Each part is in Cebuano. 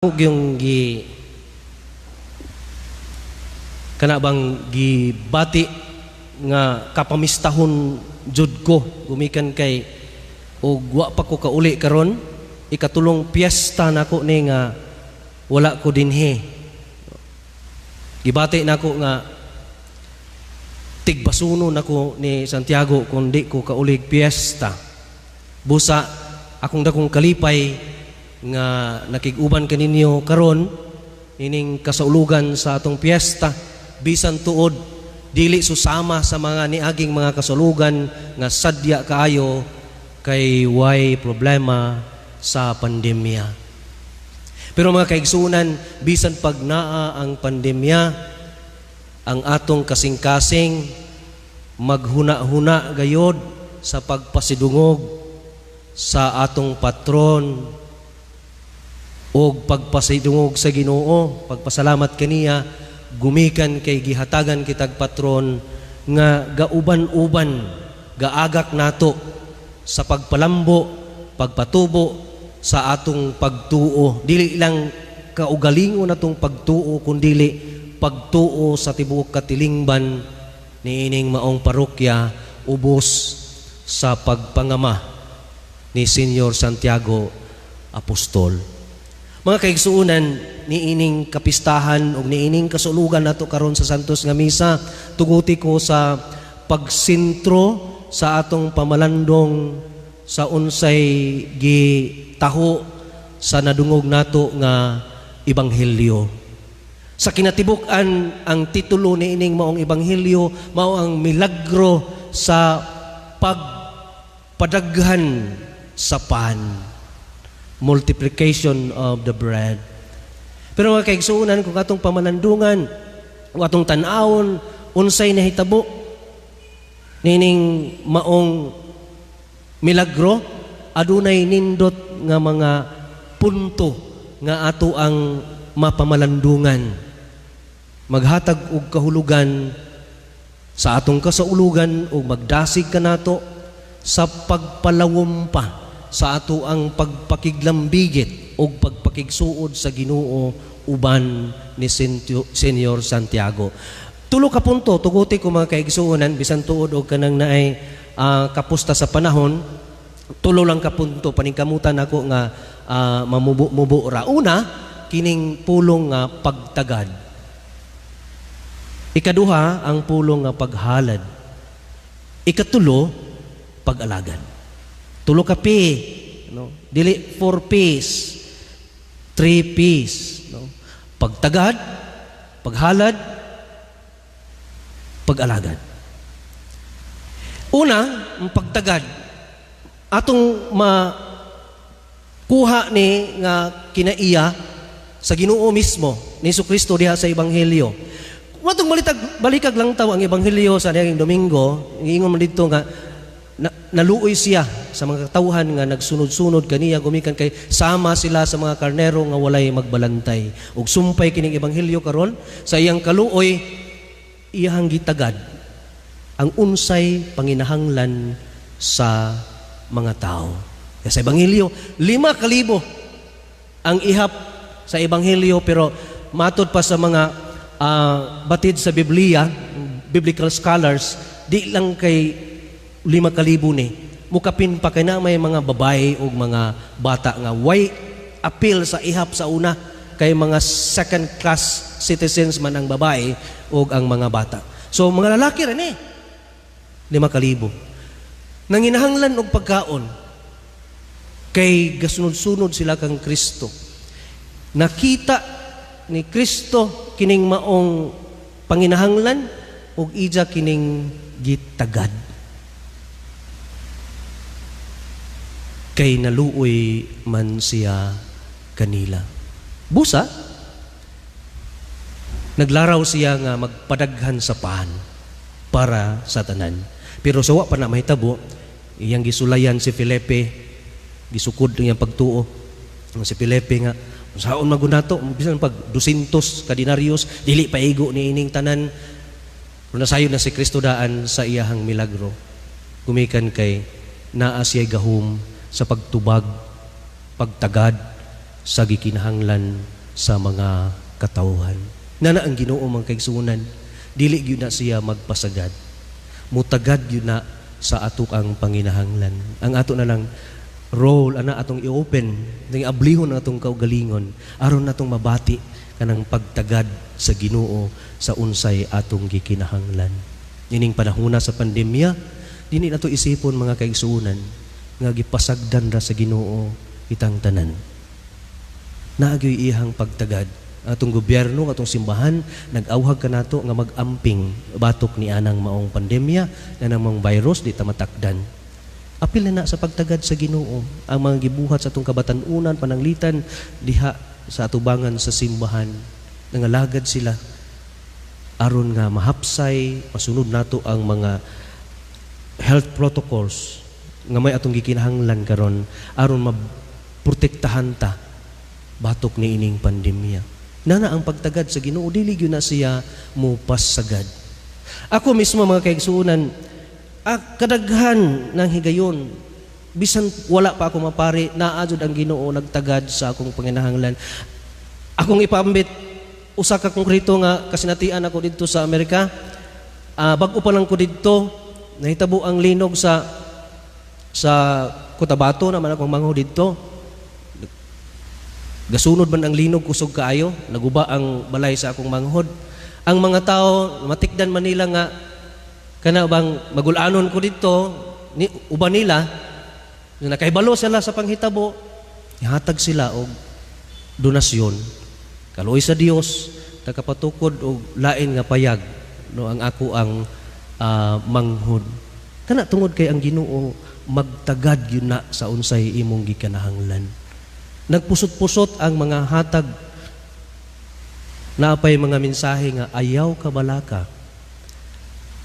Yung gi kana bang gibati nga kapamistahon jud ko gumikan kay og wa pa ko kauli karon, ikatulong piyesta nako ni nga wala ko dinhi. Gibati nako nga tigbasuno nako ni Santiago kung di ko kaulig piyesta. Busa akong dakong kalipay nga nakig-uban kaninyo karon ining kasaulugan sa atong piyesta, bisan tuod dili susama sa mga niaging mga kasaulugan nga sadya kaayo kay way problema sa pandemya. Pero mga kaigsunan, bisan pag naa ang pandemya, ang atong kasing-kasing maghuna-huna gayod sa pagpasidungog sa atong patron og pagpasidungog sa Ginoo, pagpasalamat kaniya gumikan kay gihatagan kitag patron nga gauban-uban, gaagak nato sa pagpalambo, pagpatubo sa atong pagtuo. Dili lang kaugalingon natong pagtuo, kundili pagtuo sa tibuok katilingban niining maong parokya ubos sa pagpangama ni Senyor Santiago Apostol. Mga kaigsuonan, niining kapistahan ug niining kasulugan nato karon sa Santos nga Misa, tuguti ko sa pagsentro sa atong pamalandong sa unsay gitaho sa nadungog nato nga ebanghelyo. Sa kinatibuk-an, ang titulo niining maong ebanghelyo mao ang milagro sa pagpadaghan sa pan, multiplication of the bread. Pero mga kaigsuonan, kung atong pamalandungan o atong tan-awon unsay nahitabo nining maong milagro, adunay nindot nga mga punto nga ato ang mapamalandungan, maghatag og kahulugan sa atong kasaulugan o magdasig kanato sa pagpalawom pa sa ato ang pagpakiglambigit o pagpakigsuod sa Ginoo uban ni Senyor Santiago. Tulo ka punto tuguti ko, mga kaigsuonan, bisan tuod og kanang naay kapusta sa panahon, tulo lang ka punto, paningkamutan ako nga mamubo-mubo ra. Una, kining pulong nga pagtagad. Ikaduha, ang pulong nga paghalad. Ikatulo, pag-alagad. Tulo ka P, no? Dili 4 P's, 3 P's, no? Pagtagad, paghalad, pag-alagad. Una, ang pagtagad. Atong makuha ni nga kinaiya sa Ginoo mismo ni Kristo diha sa ebanghelyo. Atong balitag, balikag lang taw ang ebanghelyo sa niaging Domingo, giingon man didto nga naluoy siya sa mga katawhan nga nagsunod-sunod kaniya gumikan kay sama sila sa mga karnero nga walay magbalantay. Ug sumpay kining ebanghelyo karon, sa iyang kaluoy iyang gitagad ang unsay panginahanglan sa mga tao. Kaya sa ebanghelyo, 5,000 ang ihap sa ebanghelyo, pero matod pa sa mga batid sa Biblia, biblical scholars, di lang kay 5,000 ni. Mukapin pa kay na may mga babae o mga bata nga way apil sa ihap sa una kay mga second class citizens man ang babae o ang mga bata. So mga lalaki rin eh. 5,000. Nanginahanglan og pagkaon kay gasunod-sunod sila kang Kristo. Nakita ni Kristo kining maong panginahanglan ug ija kining gitagad. Kay naluoy man siya kanila. Busa, naglaraw siya nga magpadaghan sa pan para sa tanan. Pero sa wa pa na mahitabo, iyang gisulayan si Felipe, gisukod iyang pagtuo. Ang si Felipe nga, saon magunato, bisan pag 200 ka denaryos, dili pa igo ni ining tanan. Pero nasayon na si Kristo daan sa iyahang milagro. Gumikan kay naa siya'y gahom sa pagtubag, pagtagad sa gikinahanglan sa mga katawhan. Nana ang Ginoo, mga kaigsuonan, dili gyud na siya magpasagad. Mutagad gyud na sa ato ang panginahanglan. Ang ato na lang role ana, atong i-open ning ablihon ang atong kaugalingon aron natong mabati kanang pagtagad sa Ginoo sa unsay atong gikinahanglan. Ining panahona sa pandemya, dili nato isipon, mga kaigsuonan, nga gipasagdan ra sa Ginoo itang tanan. Naa gyoy iyang pagtagad. Atong gobyerno, atong simbahan, nag-awhag kanato nga mag-amping batok ni anang maong pandemya, na nang maong virus, di ta matakdan. Apil na na sa pagtagad sa Ginoo ang mga gibuhat sa atong kabatan-unan, pananglitan diha sa atubangan sa simbahan. Nangalagad sila aron nga mahapsay, masunod nato ang mga health protocols nga may atong gikinahanglan karon aron maprotektahan ta batok ni ining pandemya. Nana ang pagtagad sa Ginoo, dili gyud na siya mupasagad. Ako mismo, mga kaigsuonan, kadaghan ng higayon, bisan wala pa ako mapari, naa jud ang Ginoo nagtagad sa akong panginahanglan. Akong ipaambit usa ka konkreto nga kasinatian ako didto sa Amerika. Bag-o pa lang ko didto, nahitabo ang linog sa Cotabato naman akong manghod didto. Gasunod man ang linog, kusog kaayo, naguba ang balay sa akong manghod. Ang mga tao matikdan man nila nga kana bang magulanon ko didto ni uban nila nakahibalo sila sa panghitabo, ihatag sila og donasyon. Kaluoy sa Dios, nakapatukod og lain nga payag, no, ang ako ang manghod. Kana tungod kay ang Ginoo magtagad yun na sa unsay imong gikanahanglan. Nagpusot-pusot ang mga hatag. Naapay mga mensahe nga ayaw kabalaka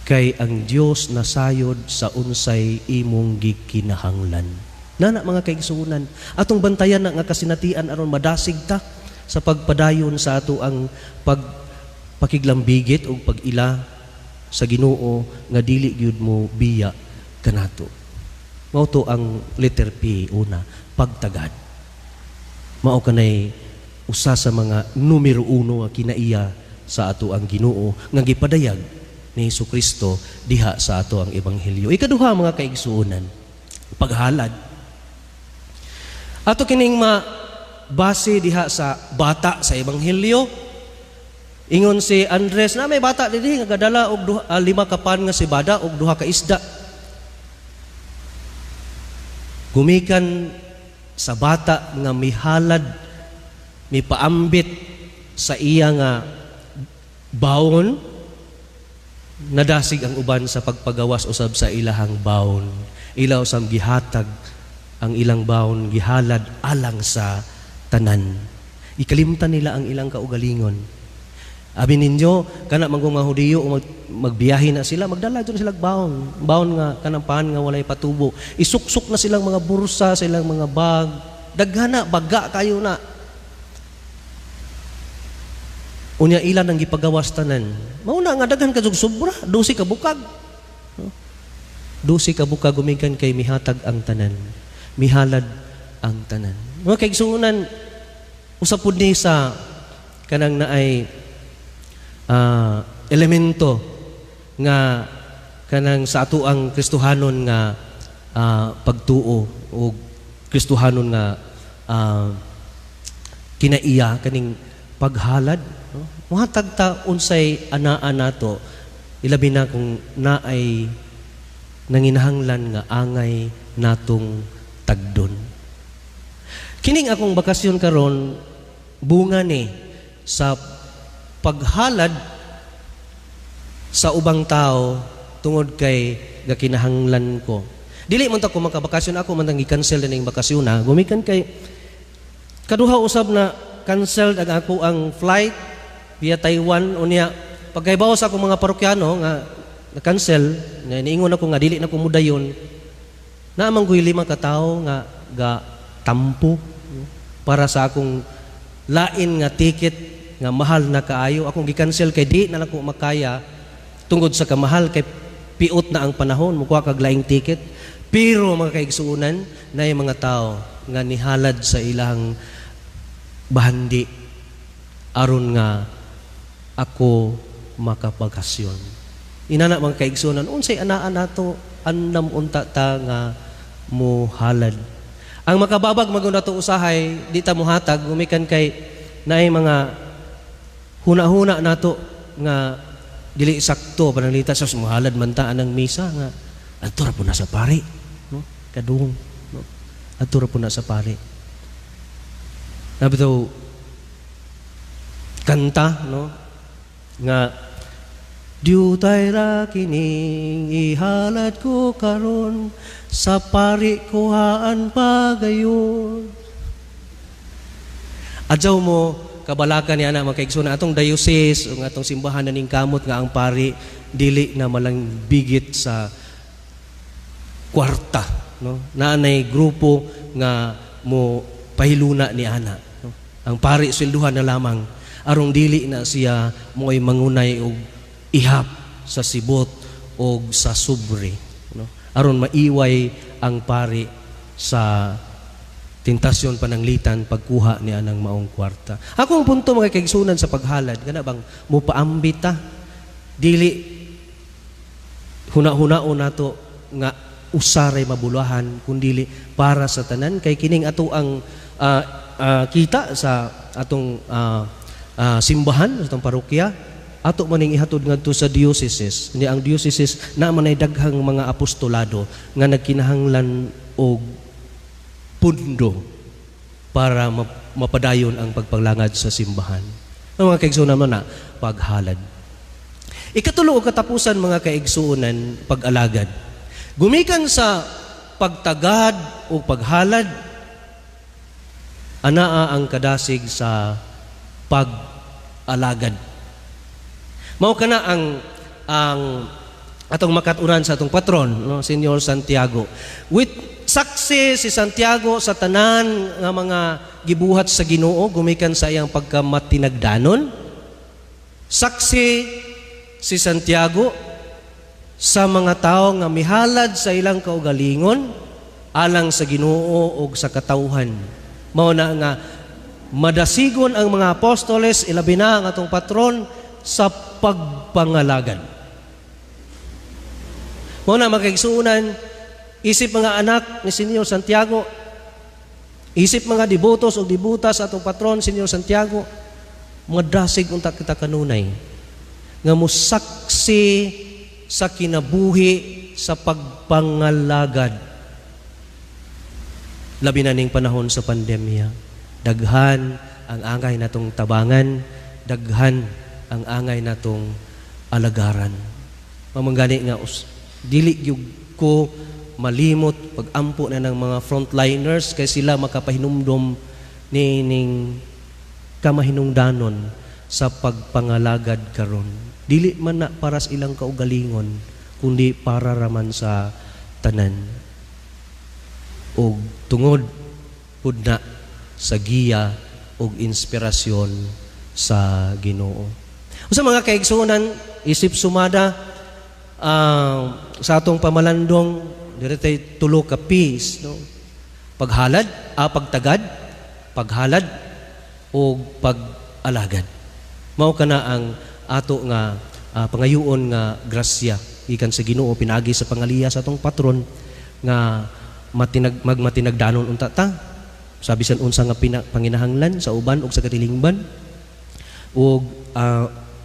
kay ang Dios nasayod sa unsay imong gikinahanglan. Nana, mga kaigsuonan, atong bantayan na nga kasinatian aron madasig ta sa pagpadayon sa ato ang pagpakiglambigit o pag-ila sa Ginoo nga dili gyud mo biya kanato. Mao to ang letter P una, pagtagad. Mao kanay usa sa mga numero uno nga kinaiya sa ato ang Ginoo nga gipadayag ni Hesus Kristo diha sa ato ang ebanghelyo. Ikaduha, mga kaigsuonan, paghalad. Ato kining ma base diha sa bata sa ebanghelyo. Ingon si Andres na may bata dinhi nga gadala og duha, lima ka pan nga sibada og duha ka isda. Gumikan sa bata nga mihalad, mipaambit sa iya nga baon, nadasig ang uban sa pagpagawas usab sa ilahang baon. Ila usab gihatag ang ilang baon, gihalad alang sa tanan. Ikalimtan nila ang ilang kaugalingon. Abi ninyo, kana manggong mga Hudiyo, magbiyahe na sila, magdala dyan sila baon. Baon nga, kanang pan nga walay patubo. Isuksok na silang mga bursa, silang mga bag. Daghana, baga kayo na. Unya ilan ang gipagawas tanan. Mauna nga daghan ka sobra, 12 ka bukag. No? 12 ka bukag gumikan kay mihatag ang tanan. Mihalad ang tanan. Mga kaigsuonan, usab pud ni sa kanang naay elemento nga kanang sa ato ang Kristohanon nga pagtuo o Kristohanon nga kinaiya, kaning paghalad, no? Muhatag ta unsay anaa nato, ilabi na kung naay nanginahanglan nga angay natong tagdon. Kining akong bakasyon karon, bunga ni sa paghalad sa ubang tao tungod kay gakinahanglan ko. Dili man ta ko makabakasyon, ako man tang gi-cancel na ning bakasyon na. Gumikan kay kaduha usab na cancelled ang ako ang flight via Taiwan. Unya pagkaibaw sa akong mga parokyano nga na-cancel, nga niingon ako nga dili na ko mudayon, naa man ko'y lima ka tawo nga ga tampo para sa akong lain nga ticket nga mahal na kaayo. Akong gi-cancel kay di na lang ko makaya tungod sa kamahal, kay piot na ang panahon mukuha kag laing ticket. Pero, mga kaigsuonan, na mga tao nga nihalad sa ilang Bahandi aron nga ako makapagkasyon. Inana mga kaigsunan, unsay anaa nato, andam unta ta nga muhalad. Ang makababag maguna to usahay, di ta muhatag, gumikan kay naay mga huna-huna nato nga dili sakto pananglita sa muhalad man ta anang misa nga adto ra po na sa pari, no? Kadung, no? Adto ra po na sa pari. Nabitaw kanta, no? Nga diutay ra kining ihalad ko karon sa pari kuhaan pagayon. Adyaw mo kabalaka ni ana mga kaigsoon atong diocese o atong simbahan na ning kamot nga ang pari dili na malang bigit sa kwarta, no? Naanay grupo nga mo pahiluna ni ana, no? Ang pari swelduhan na lamang arong dili na siya mo'y mangunay og ihap sa sibot og sa sobre, no? Aron maiway ang pari sa tentasyon pananglitan pagkuha ni anang maong kwarta. Akong punto mga kaigsunan sa paghalad kana bang mopaambit ta dili huna-hunaon nato nga usaray mabulahan kundili para sa tanan kay kining ato ang kita sa atong simbahan sa atong parokya ato maning ihatod ngadto sa dioceses. Ni ang dioceses na manay daghang mga apostolado nga nagkinahanglan og pundo para mapadayon ang pagpaglangad sa simbahan. Ang mga kaigsuonan man na paghalad. Ikatulo o katapusan mga kaigsuonan, pag-alagad. Gumikan sa pagtagad o paghalad, anaa ang kadasig sa pag-alagad. Mao kana ang atong makat-uran sa atong patron, no, Senyor Santiago. With saksi si Santiago sa tanan nga mga gibuhat sa Ginoo gumikan sa iyang pagkamatinagdanon. Saksi si Santiago sa mga tawo nga mihalad sa ilang kaugalingon alang sa Ginoo ug sa katawhan. Mao na nga madasigon ang mga apostoles, ilabi na ang atong patron sa pagpangalagan. Mao na mga kaigsuonan, isip mga anak ni Senyor Santiago, isip mga debotos o debutas atong patron Senyor Santiago, madasig unta kita kanunay nga mosaksi sa kinabuhi sa pagpangalagad. Labi na ning panahon sa pandemya, daghan ang angay natong tabangan, daghan ang angay natong alagaran. Mamanggani nga dili gyud ko malimot pagampo na ng mga frontliners kay sila makapahinumdom nining kamahinungdanon sa pagpangalagad karon. Dili man na para sa ilang kaugalingon, kundi para raman sa tanan. Og tungod pud na sa giya og inspirasyon sa Ginoo. Sa mga kaigsuonan, isip sumada sa atong pamalandong dire tay tulo ka P's, no? Paghalad, pagtagad, paghalad og pag-alagad. Mao kana ang ato nga pangayuon nga grasya gikan sa Ginoo pinaagi sa pangaliya sa atong patron nga magmatinagdanon unta ta sa bisan unsa nga panginahanglan sa uban ug sa katilingban ug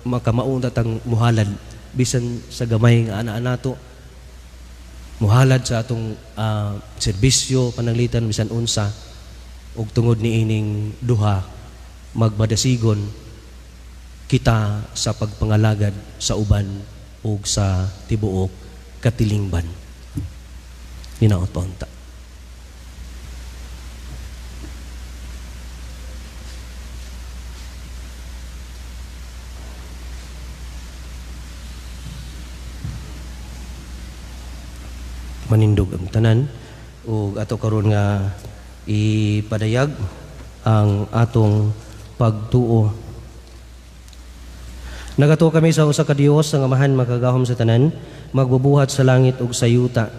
makamao unta tang muhalad bisan sa gamay nga ana nato, muhalad sa atong serbisyo pananglitan bisan unsa ug tungod niining duha magmadasigon kita sa pagpangalagad sa uban ug sa tibuok katilingban. Hinaot pa unta. Manindog ang tanan ug ato karon nga ipadayag ang atong pagtuo. Nagatuo kami sa usa ka Dios ang Amahan makagahom sa tanan, magbubuhat sa langit ug sa yuta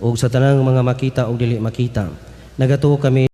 ug sa tanang mga makita ug dili makita. Nagatuo kami